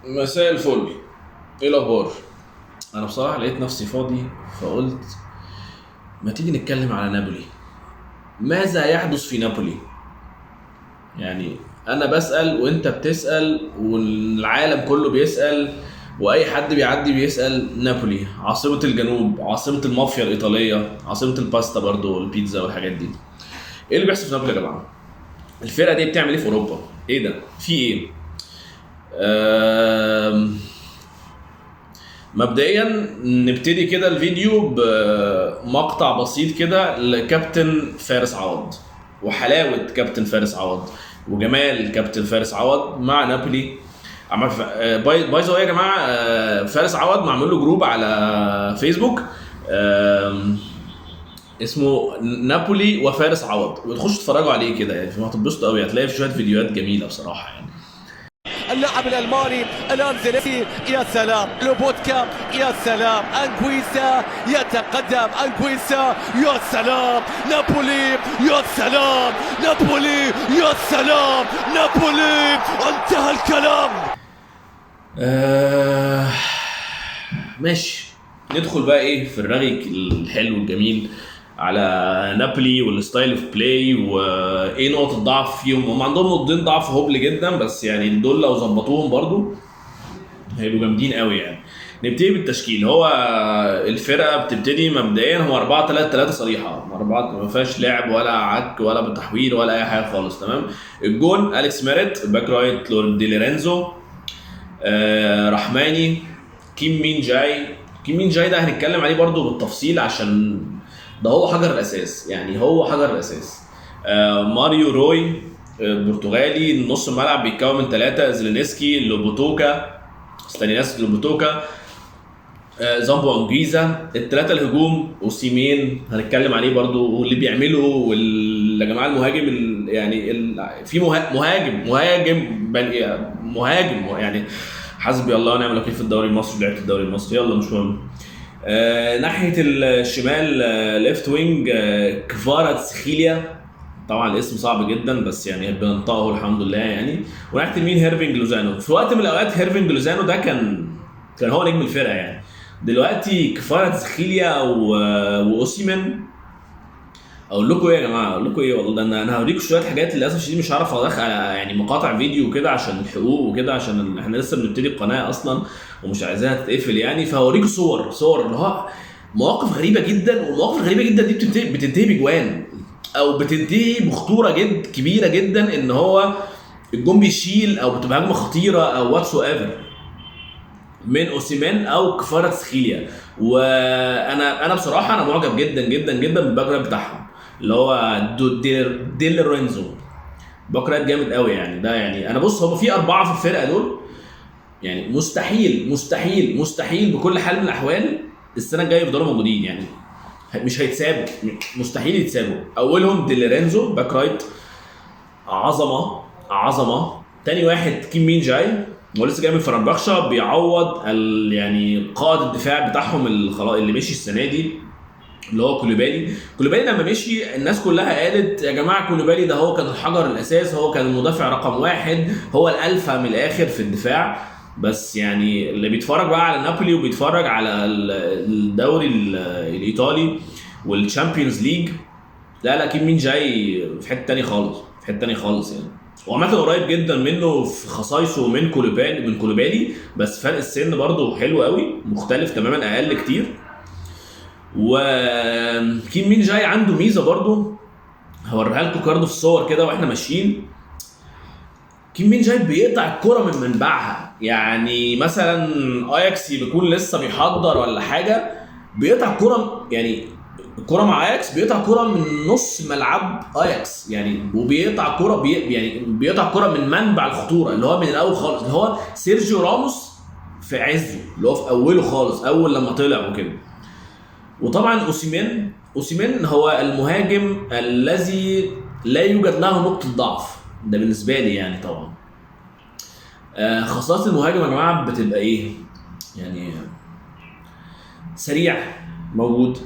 مساء الفل، ايه الاخبار؟ انا بصراحة لقيت نفسي فاضي فقلت ما تيجي نتكلم على نابولي. ماذا يحدث في نابولي؟ يعني انا بسال وانت بتسال والعالم كله بيسال واي حد بيعدي بيسال. نابولي عاصمة الجنوب، عاصمة المافيا الايطالية، عاصمة الباستا برضو والبيتزا والحاجات دي. ايه اللي بيحصل في نابولي يا جماعة؟ الفرقة دي بتعمل ايه في اوروبا؟ ايه ده؟ في ايه؟ مبدئيا نبتدي كده الفيديو بمقطع بسيط كده لكابتن فارس عوض، وحلاوة كابتن فارس عوض وجمال كابتن فارس عوض مع نابولي. by the way يا جماعة، فارس عوض معمول له group على فيسبوك، اسمه نابولي وفارس عوض، وتخشوا تتفرجوا عليه كده يعني، هتتبسطوا قوي، هتلاقي في شوية فيديوهات جميلة بصراحة يعني. اللاعب الألماني الآن زيلينسكي، يا سلام لوبوتكا، يا سلام أنجويسا يتقدم، أنجويسا يا سلام نابولي، يا سلام نابولي، يا سلام نابولي، انتهى الكلام. ماشي، ندخل بقى ايه في الرغي الحلو الجميل على نابولي وال style of play وايه نقط الضعف فيهم. هم عندهم نقطتين ضعف هبل جدا، بس يعني دول لو ظبطوهم برضو هيبقوا جامدين قوي يعني. نبتدي بالتشكيل. هو الفرقة بتبتدي مبدئيا هو 4-3-3 صريحه، 4 ما فيهاش لعب ولا عك ولا بتحوير ولا اي حاجة خالص، تمام. الجون اليكس ميريت، back right لورد دي لورينزو، رحماني، كيم مين جاي. كيم مين جاي ده هنتكلم عليه برضو بالتفصيل عشان ده هو حجر الاساس، يعني هو حجر الاساس. ماريو روي، برتغالي. نص الملعب بيتكون من 3، زيلينسكي، لوبوتوكا، ستانيلاس لوبوتوكا، زامبو انجيزا. الثلاثة الهجوم اوسيمين هنتكلم عليه برضو واللي بيعمله، واللي يا جماعة المهاجم يعني في مهاجم، مهاجم، بل مهاجم يعني حسبي الله ونعم الوكيل في الدوري المصري، لعبت الدوري المصري يلا مش مهم. ناحية الشمال، left wing، كفاراتسخيليا، طبعا الاسم صعب جدا بس يعني بننطقه الحمد لله يعني. وناحية اليمين هيرفينج لوزانو. في وقت من الاوقات هيرفينج لوزانو ده كان هو نجم الفرقة يعني. دلوقتي كفاراتسخيليا واوسيمين. اقول لكم ايه يا جماعة، اقول لكم ايه والله، ده انا هوريكم شوية حاجات للاسف الشديد مش هعرف ادخل يعني مقاطع فيديو وكده عشان الحقوق وكده، عشان احنا لسه بنبتدي القناة اصلا ومش عايزاها تتقفل يعني. فهوريكم صور اللي هو مواقف غريبة جدا، والمواقف الغريبة جدا دي بتنتهي بجوان او بتنتهي بخطورة جد كبيرة جدا، ان هو الجون بيشيل او بتبقى هجمة خطيرة او whatsoever من اوسيمين او كفاراتسخيليا. وانا بصراحة انا معجب جدا جدا جدا بال back right بتاعهم اللي هو دي لورينزو، back right جامد قوي يعني. ده يعني انا بص، هو في 4 في الفرقة دول يعني، مستحيل مستحيل مستحيل بكل حال من الاحوال السنة الجاية يفضلوا موجودين يعني، مش هيتسابوا، مستحيل يتسابوا. اولهم دي لورينزو back right، عظمه عظمه. تاني واحد كيم مين جاي، هو لسه جاي من فرنبخشة، بيعوض يعني قائد الدفاع بتاعهم اللي مشي السنة دي اللي هو كولوبالي. كولوبالي لما مشي الناس كلها قالت يا جماعة كولوبالي ده هو كان الحجر الاساس، هو كان المدافع رقم 1، هو الالفا من الاخر في الدفاع. بس يعني اللي بيتفرج بقى على نابولي وبيتفرج على الدوري الايطالي وال Champions League، لا لا كيم مين جاي في حتة تانية خالص، في حتة تانية خالص يعني. وعامة قريب جدا منه في خصايصه من كولوبالي، من كولوبالي، بس فرق السن برضه حلو قوي، مختلف تماما، اقل كتير. وكيم مين جاي عنده ميزة برضه هوريها لكم برضه في الصور كده واحنا ماشيين. كيم مين جاي بيقطع الكرة من منبعها، يعني مثلا اياكس بيكون لسه بيحضر ولا حاجة، بيقطع الكرة، يعني الكرة مع اياكس بيقطع كرة من نص ملعب اياكس يعني، وبيقطع كرة يعني بيقطع كرة من منبع الخطورة اللي هو من الاول خالص، اللي هو سيرجيو راموس في عزه اللي هو في اوله خالص اول لما طلع وكده. وطبعا اوسيمين هو المهاجم الذي لا يوجد له نقطة ضعف، ده بالنسبة لي يعني. طبعا خصائص المهاجم يا جماعة بتبقى ايه؟ يعني سريع موجود،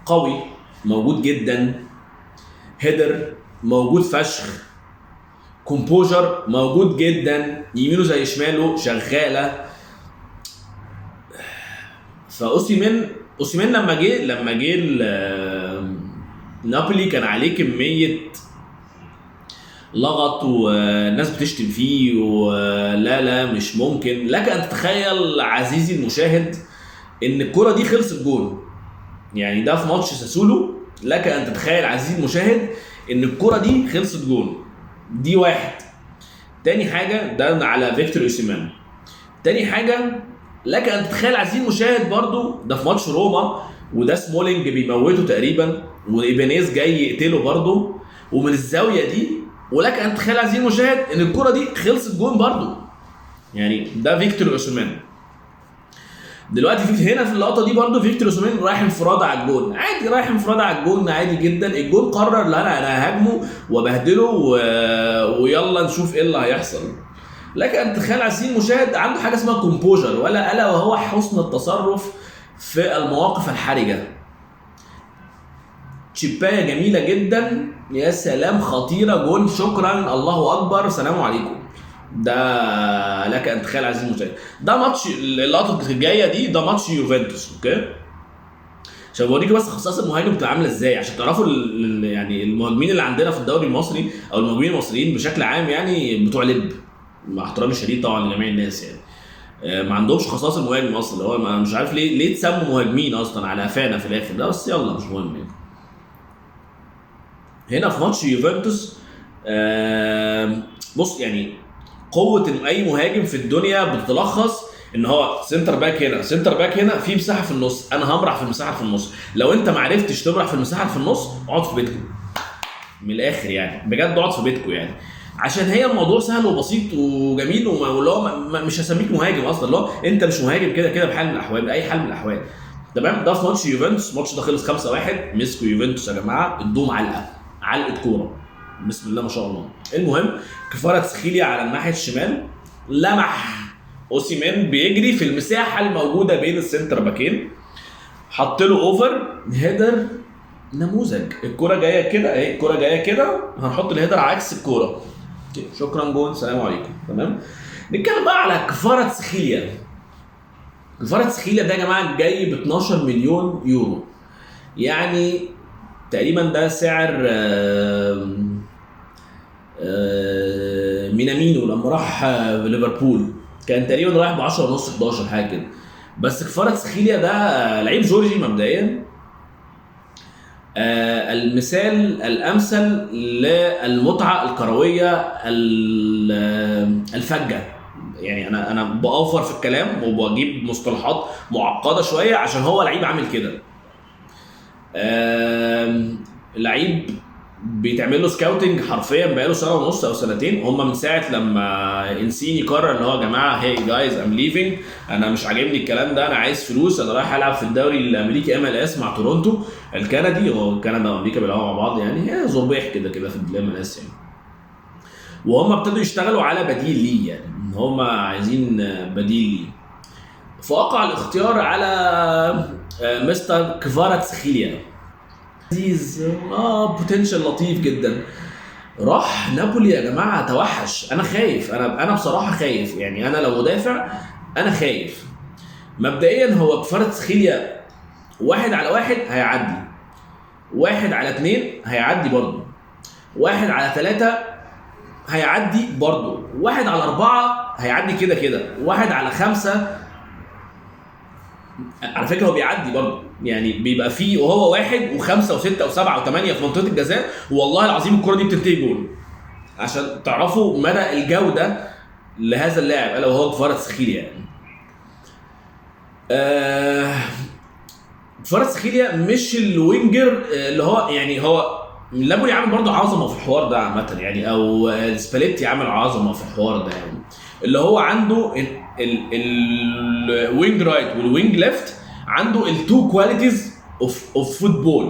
قوي موجود جدا، هيدر موجود فشخ، composure موجود جدا، يمينه زي شماله شغالة. فاوسيمين اوسيمين لما جه نابولي كان عليه كمية لغط والناس بتشتم فيه، ولا لا مش ممكن. لك ان تتخيل عزيزي المشاهد ان الكره دي خلصت جون، يعني ده في ماتش ساسولو. لك ان تتخيل عزيزي المشاهد ان الكره دي خلصت جون. دي واحد. تاني حاجة ده على فيكتور اوسيمان. تاني حاجة لك ان تتخيل عزيزي المشاهد برضو ده في ماتش روما، وده سمولينج بيموته تقريبا، وإيبانيز جاي يقتله برضو ومن الزاوية دي. ولك ان تتخيل عزيزي المشاهد ان الكره دي خلصت جون برضو. يعني ده فيكتور اوسيمان. دلوقتي في هنا في اللقطة دي برضو فيكتور اوسيمان رايح انفراد على الجون عادي، رايح انفراد على الجون عادي جدا. الجون قرر لا انا هاجمه وبهدله ويلا نشوف ايه اللي هيحصل. لك ان تتخيل عزيزي المشاهد عنده حاجة اسمها composure، ولا الا وهو حسن التصرف في المواقف الحرجة. تشيبايه جميلة جدا، يا سلام، خطيرة، جون، شكرا، الله اكبر، سلام عليكم. ده لك ان تتخيل عزيزي المشاهد. ده ماتش اللقطة الجاية دي، ده ماتش يوفنتوس. okay، عشان بوريكم بس خصائص المهاجم بتبقى عامله ازاي، عشان تعرفوا يعني المهاجمين اللي عندنا في الدوري المصري او المهاجمين المصريين بشكل عام، يعني بتوع لب، مع احترامي الشديد طبعا لجميع الناس، يعني ما عندهمش خصائص المهاجم اصلا. هو مش عارف ليه تسموا مهاجمين اصلا على قفانا في الاخر ده، بس يلا مش مهم يعني. هنا في ماتش يوفنتوس بص، يعني قوة اي مهاجم في الدنيا بتتلخص ان هو center back هنا، center back هنا، في مساحة في النص، انا همرح في المساحة في النص. لو انت ما عرفتش تمرح في المساحة في النص اقعد في بيتكم من الاخر، يعني بجد اقعد في بيتكم، يعني عشان هي الموضوع سهل وبسيط وجميل، واللي هو مش هسميك مهاجم اصلا، اللي هو انت مش مهاجم كده كده بحال من الاحوال، باي حال من الاحوال. تمام. ده في ماتش يوفنتوس، الماتش ده خلص 5-1، مسكوا يوفنتوس يا جماعة، ادوهم علقه، علقه كورة، بسم الله ما شاء الله. المهم كفاراتسخيليا على الناحية الشمال، لمح اوسيمان بيجري في المساحة الموجودة بين ال center باكين، حط له over header نموذج. الكورة جاية كده اهي، الكورة جاية كده، هنحط ال header عكس الكورة. شكرا جون، سلام عليكم. تمام. نتكلم بقى على كفاراتسخيليا. كفاراتسخيليا ده يا جماعة جاي ب 12 مليون يورو، يعني تقريبا ده سعر مينامينو لما راح ليفربول، كان تقريبا رايح ب 10 ونص 11 حاجة كده. بس كفاراتسخيليا ده لعيب جورجي مبدئيا، المثال الامثل للمتعه الكروية الفجه. يعني انا بأوفر في الكلام وبجيب مصطلحات معقدة شوية عشان هو لعيب عامل كده. لعيب بيتعمل له scouting حرفيا بقاله سنة ونص او سنتين، هم من ساعة لما انسيني قرر ان هو يا جماعة hey guys I'm leaving، انا مش عاجبني الكلام ده، انا عايز فلوس، انا رايح العب في الدوري الامريكي MLS مع تورونتو الكندي، هو كندا وامريكا بيلعبوا مع بعض يعني، هي زربيح كده كده في ال MLS يعني. وهم ابتدوا يشتغلوا على بديل ليه، يعني ان هم عايزين بديل ليه، فوقع الاختيار على مستر كفاراتسخيليا. لذيذ، potential لطيف جدا. راح نابولي يا جماعة توحش. انا خايف، انا بصراحة خايف، يعني انا لو مدافع انا خايف. مبدئيا هو كفاراتسخيليا 1 على 1 هيعدي، 1 على 2 هيعدي برضه، 1 على 3 هيعدي برضه، 1 على 4 هيعدي كده كده، 1 على 5 على فكرة هو بيعدي برضه، يعني بيبقى فيه وهو 1 و5 و6 و7 و8 في منطقة الجزاء، والله العظيم الكره دي بتنتهي جول. عشان تعرفوا مدى الجودة لهذا اللاعب الا وهو كفاراتسخيليا. يعني كفاراتسخيليا مش ال winger اللي هو يعني، هو نابولي عامل برضه عظمه في الحوار ده عامة يعني، او سباليتي عامل عظمه في الحوار ده يعني، اللي هو عنده ال wing right وال wing left، عنده ال two qualities of football،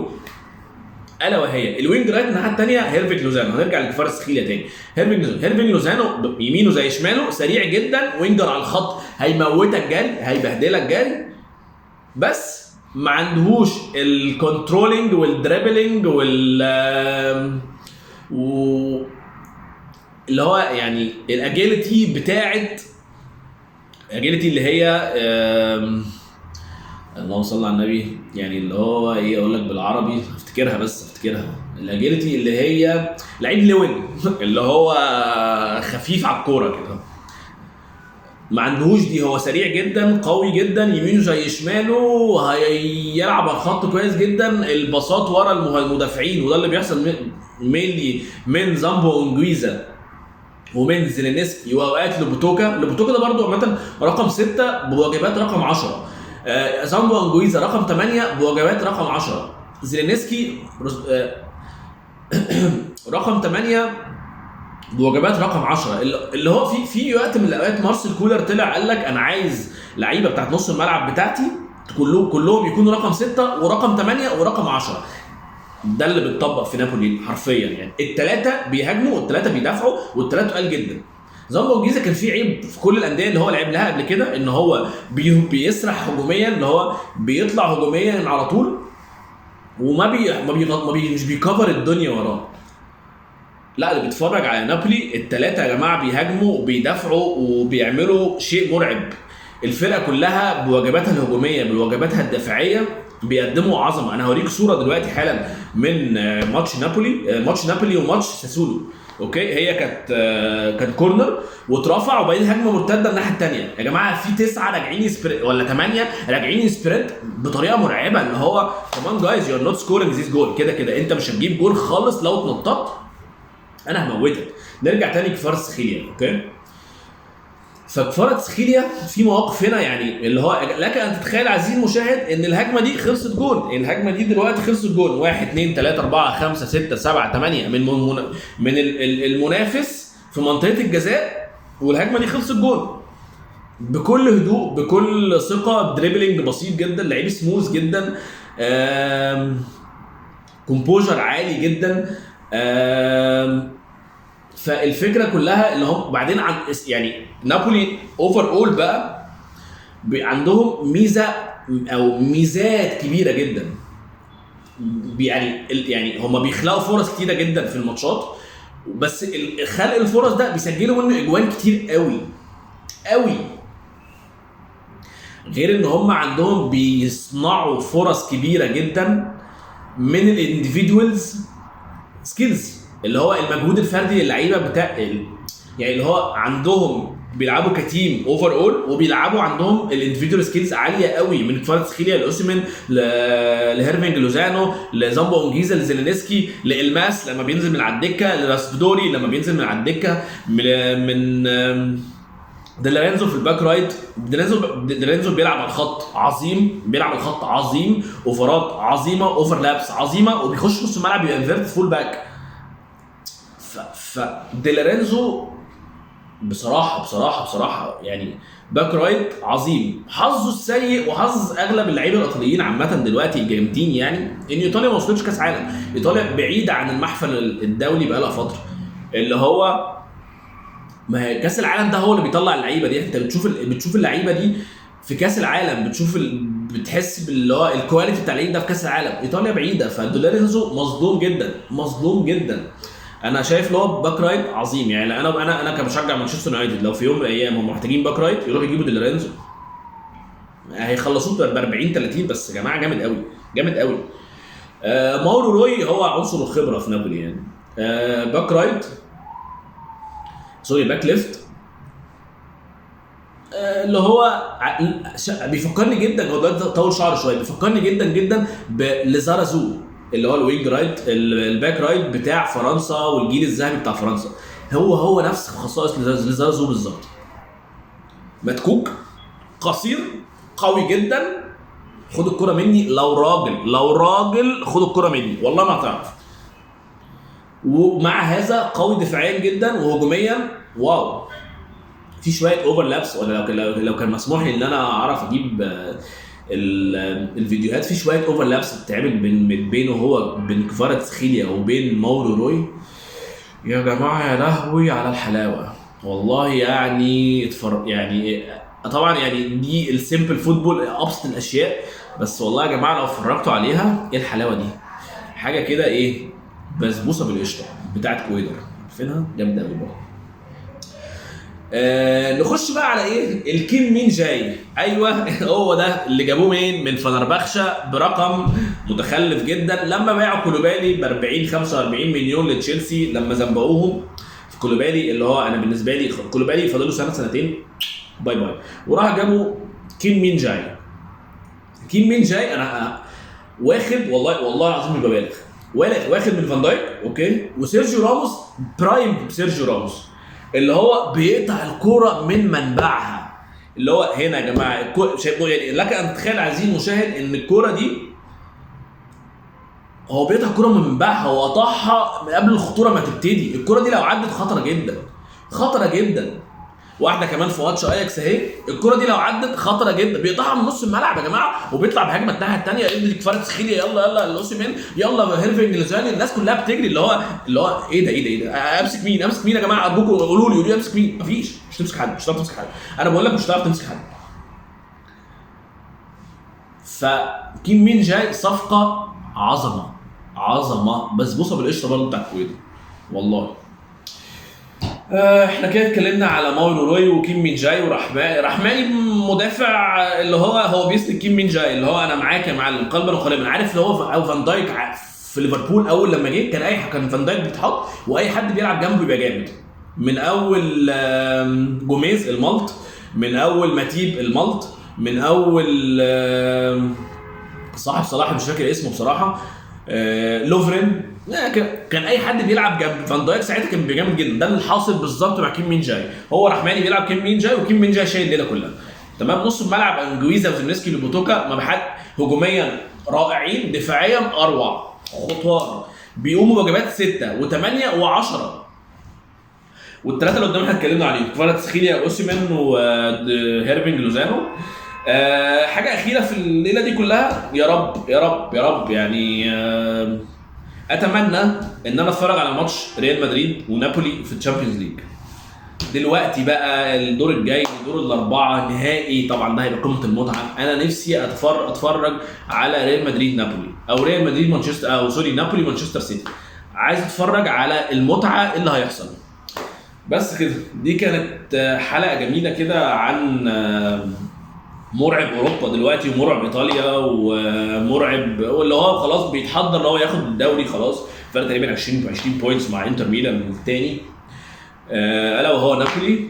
الا وهي ال wing right الناحية الثانية هيرفينج لوزانو. هنرجع لكفاراتسخيليا تاني. هيرفينج لوزانو يمينه زي شماله، سريع جدا، winger على الخط، هيموتك جري، هيبهدلك جري، بس ما عندهوش ال controlling وال dribbling وال و اللي هو يعني ال agility بتاعت agility اللي هي اللهم صل على النبي، يعني اللي هو ايه اقول لك بالعربي، افتكرها بس افتكرها، ال agility اللي هي لعيب لون اللي هو خفيف على الكورة كده، ما عندهوش دي. هو سريع جدا قوي جدا، يمينه زي شماله، هيلعب على الخط كويس جدا، الباصات ورا المدافعين، وده اللي بيحصل mainly من زامبو انجويزا ومن زيلينسكي واوقات لوبوتوكا. لوبوتوكا ده برضو عامة رقم 6 بواجبات رقم 10، زامبو انجويزا رقم 8 بواجبات رقم 10، زيلينسكي رقم 8 بواجبات رقم 10. اللي هو في وقت من الاوقات مارسيل كولر طلع قال لك انا عايز لعيبة بتاعت نص الملعب بتاعتي كلهم يكونوا رقم 6 ورقم 8 ورقم 10. ده اللي بيتطبق في نابولي حرفيا، يعني الثلاثة بيهاجموا والثلاثة بيدافعوا والثلاثة تقال جدا. زامبو انجويزا كان فيه عيب في كل الاندية اللي هو لعب لها قبل كده، ان هو بيسرح هجوميا، اللي هو بيطلع هجوميا على طول وما بي ما بي ما بي مش بي cover الدنيا وراه. لا، اللي بيتفرج على نابولي الثلاثة يا جماعة بيهاجموا وبيدافعوا وبيعملوا شيء مرعب. الفرقة كلها بواجباتها الهجومية بواجباتها الدفاعية بيقدموا عظمه. انا هوريك صوره دلوقتي حالا من ماتش نابولي، ماتش نابولي وماتش ساسولو. okay، هي كانت corner واترفع وبعدين هجمة مرتدة الناحية الثانية. يا جماعة في 9 راجعين sprint ولا 8 راجعين sprint بطريقة مرعبة، اللي هو come on guys you are not scoring this goal. كده كده انت مش هتجيب جول خالص لو اتنططت، انا هموتك. نرجع تاني كفاراتسخيليا. okay، فكفاراتسخيليا في مواقف هنا يعني اللي هو لك ان تتخيل عزيزي المشاهد ان الهجمة دي خلصت جون. الهجمة دي دلوقتي خلصت جون، 1 2 3 4 5 6 7 8 من المنافس في منطقة الجزاء، والهجمه دي خلصت جون بكل هدوء بكل ثقة، dribbling بسيط جدا، لعيب سموث جدا، composure عالي جدا. فالفكرة كلها اللي هم بعدين عن يعني نابولي overall بقى عندهم ميزة او ميزات كبيرة جدا، يعني هم بيخلقوا فرص كتيرة جدا في الماتشات، بس خلق الفرص ده بيسجلوا منه اجوان كتير قوي قوي. غير ان هم عندهم بيصنعوا فرص كبيرة جدا من ال individuals skills، اللي هو المجهود الفردي للعيبة بتاع يعني اللي هو عندهم بيلعبوا ك team overall، وبيلعبوا عندهم ال individual skills عالية قوي، من كفاراتسخيليا لاوسيمين لهيرفينج لوزانو لزامبو انجيزا لزيلينسكي لالماس لما بينزل من على الدكة، لراسبدوري لما بينزل من على الدكة، من ديلارينزو في ال back right. ديلارينزو بيلعب على الخط عظيم، بيلعب على الخط عظيم، اوفرات عظيمة، overlaps عظيمة، وبيخش نص الملعب يبقى inverted full back. فديلارينزو بصراحة بصراحة بصراحة يعني back right عظيم. حظه السيء وحظ اغلب اللعيبة الايطاليين عامة دلوقتي الجامدين يعني ان ايطاليا ما وصلتش كاس عالم. ايطاليا بعيدة عن المحفل الدولي بقالها فترة، اللي هو ما هي كاس العالم ده هو اللي بيطلع اللعيبة دي. انت بتشوف اللعيبة دي في كاس العالم، بتشوف بتحس باللي هو ال quality بتاع اللعيب ده في كاس العالم. ايطاليا بعيدة، فدولارينزو مظلوم جدا مظلوم جدا. انا شايف ان هو back right عظيم يعني. انا كمشجع مانشستر يونايتد لو في يوم من الايام هم محتاجين back right يروحوا يجيبوا ديلارينزو، هيخلصوه ب 40 30 بس. يا جماعة جامد قوي جامد قوي. ماورو روي هو عنصر الخبرة في نابولي يعني. back right sorry back left، اللي هو بيفكرني جدا، هو دلوقتي طول شعره شوية، بيفكرني جدا جدا بليزارازو اللي هو ال wing right ال back right بتاع فرنسا والجيل الذهبي بتاع فرنسا. هو نفس خصائص ليزارازو بالظبط، متكوك قصير قوي جدا، خد الكرة مني لو راجل، لو راجل خد الكرة مني والله ما هتعرف. ومع هذا قوي دفاعيا جدا وهجوميا wow. في شوية overlaps، ولا لو كان مسموح لي ان انا اعرف اجيب الفيديوهات، في شوية overlaps بتتعمل بينه هو بين كفاراتسخيليا وبين ماورو روي. يا جماعة يا لهوي على الحلاوة والله. يعني يعني طبعا يعني دي ال simple football ابسط الاشياء، بس والله يا جماعة لو اتفرجتوا عليها ايه الحلاوة دي، حاجة كده ايه بسبوسه بالقشطه بتاعت كويدر، عارفينها جامدة قوي برضه. نخش بقى على ايه؟ الكيم مين جاي. ايوه هو ده اللي جابوه مين؟ من فنربخشة برقم متخلف جدا لما باعوا كولوبالي ب 40 45 مليون لتشيلسي، لما زنبقوهم في كولوبالي اللي هو انا بالنسبة لي كولوبالي فاضل له سنة سنتين bye bye، وراح جابوا كيم مين جاي. كيم مين جاي انا واخد والله العظيم مش ببالغ، واخد من فان دايك okay، وسيرجيو راموس prime سيرجيو راموس اللي هو بيقطع الكورة من منبعها، اللي هو هنا يا جماعة يعني لك ان تتخيل عزيزي المشاهد ان الكورة دي هو بيقطع الكورة من منبعها، هو قطعها من قبل الخطورة ما تبتدي. الكورة دي لو عدت خطره جدا، خطره جدا. واحدة كمان في ماتش اياكس اهي، الكره دي لو عدت خطره جدا، بيقطعها من نص الملعب يا جماعة وبيطلع بهجمه الناحية الثانية، ادي كفاراتسخيليا يلا يلا لوسيمين يلا هيرفينج لوزاني، الناس كلها بتجري اللي هو ايه ده ايه ده ايه ده، امسك مين امسك مين يا جماعة، ارجوكم قولوا لي امسك مين. مفيش، مش تمسك حد، مش هتعرف تمسك حد، انا بقول لك مش هتعرف تمسك حد. فكيم مين جاي صفقة عظمه عظمه، بسبوسه بالقشطه برضه بتاع الكويت والله. احنا كده اتكلمنا على ماورو روي وكيم مين جاي ورحماني. رحماني مدافع اللي هو بيسند كيم مين جاي، اللي هو انا معاك يا معلم قلبا وقالبا. عارف اللي هو او فان دايك في ليفربول اول لما جه كان كان فان دايك بيتحط واي حد بيلعب جنبه بيبقى جامد، من اول جوميز المالت، من اول ماتيب المالت، من اول صاحب صلاح مش فاكر اسمه بصراحة، لوفرين، كان اي حد بيلعب جنب فان دايك ساعتها كان بيجامد جدا. ده اللي حاصل بالظبط مع كيم مين جاي، هو رحماني بيلعب كيم مين جاي وكيم مين جاي شايل الليلة كلها. تمام. نص الملعب انجويزا وزيمنسكي لوبوتوكا، ما بحد هجوميا رائعين، دفاعيا اروع، خطوار، بيقوموا بواجبات 6 و8 و10. والثلاثة اللي قدام احنا اتكلمنا عليهم كفاراتسخيليا اوسيمين وهيرفينج لوزانو. حاجة اخيرة في الليلة دي كلها، يا رب يا رب يا رب يعني اتمنى ان انا اتفرج على ماتش ريال مدريد ونابولي في ال Champions League دلوقتي بقى، الدور الجاي دور الاربعة نهائي، طبعا ده هيبقى قمة المتعة. انا نفسي اتفرج على ريال مدريد نابولي، او ريال مدريد مانشستر، او sorry نابولي مانشستر سيتي، عايز اتفرج على المتعة اللي هيحصل. بس كده، دي كانت حلقة جميلة كده عن مرعب اوروبا دلوقتي ومرعب ايطاليا ومرعب واللي هو خلاص بيتحضر ان هو ياخد الدوري خلاص، فرق تقريبا 20 points مع انتر ميلان الثاني، الا وهو نابولي.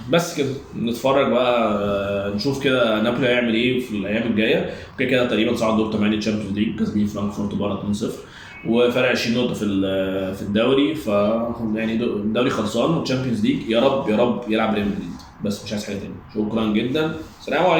بس كده نتفرج بقى، نشوف كده نابولي هيعمل ايه في الايام الجاية. كده كده تقريبا صعد دور 8 Champions League، كسبين فرانكفورت بره 2-0 وفرق 20 نقطة في الدوري، ف يعني الدوري خلصان وال Champions League يا رب يا رب يلعب ريال مدريد، بس مش عايز حاجة تاني. شكرا جدا، سلام عليكم.